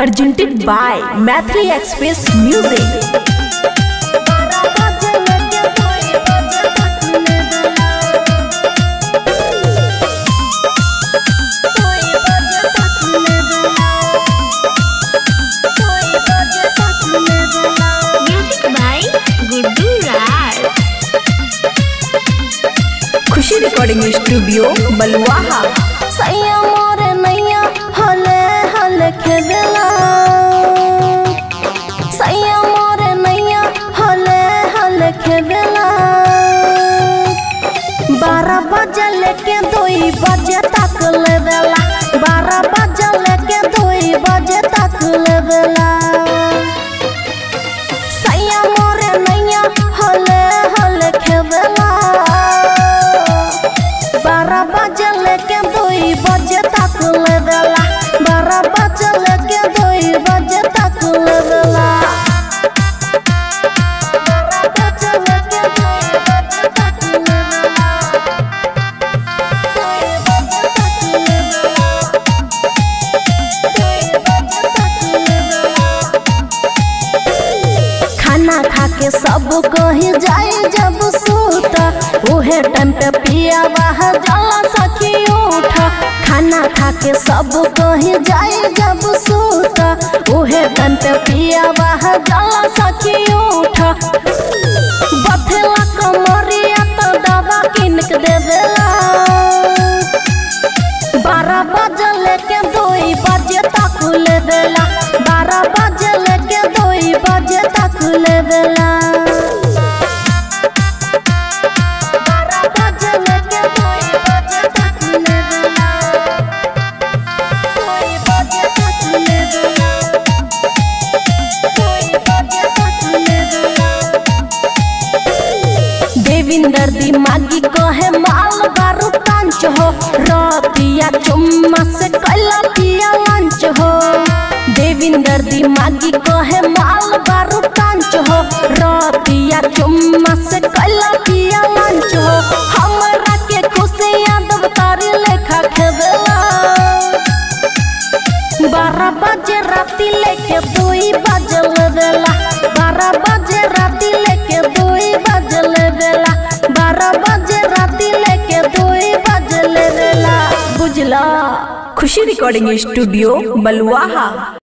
Presented by Maithili Express Music. Music by Guddu Raj. Khushi recording studio Baluaha. सैया मोरे नैया हले हले खेवेला, सैया मोरे नैया हले हले खेवेला। 12 बजे लेके 2 बजे तक लेवेला, 12 बजे लेके 2 बजे तक लेवेला। सैया मोरे नैया हले हले खेवेला, 12 बजे लेके 2 बजे तक लेवेला, 12 बजे लेके 2 बजे तक लेवेला। 12 बजे लेके 2 बजे तक लेवेला, 2 बजे तक लेवेला, 2 बजे तक लेवेला। खाना खा के सब कहीं जाए जब सूता, उहे टाइम पे पिया बाहर जाला सखी उठा। खाना खा के सब कहीं जाए जब सूता, उहे टाइम पे पिया बाहर जाला सखी उठा। बथेला कमरिया तो दवा किन के देवेला, 12 बजे लेके 2 बजे तक लेवेला, 12 बजे लेके 2 बजे तक लेवेला। 12 बजे लेके 2 बजे तक लेवेला, 2 बजे तक लेवेला, 2 बजे तक लेवेला। देविंदर दिमागी कहे माल बारू कांच हो, रतिया चुम्मा से कैला पिया लंच हो। देविंदर दिमागी कहे माल बारू कांच हो, रतिया चुम्मा से कैला पिया लंच हो। हमरा के खुशी यादव तारी लेखा खेवेला, 12 बजे राती लेके 2 बजे लेवेला, 12 बजे राती लेके 2 बजे लेवेला, 12 बजे राती लेके 2 बजे लेवेला। बुझला। खुशी रिकॉर्डिंग स्टूडियो बलुआहा।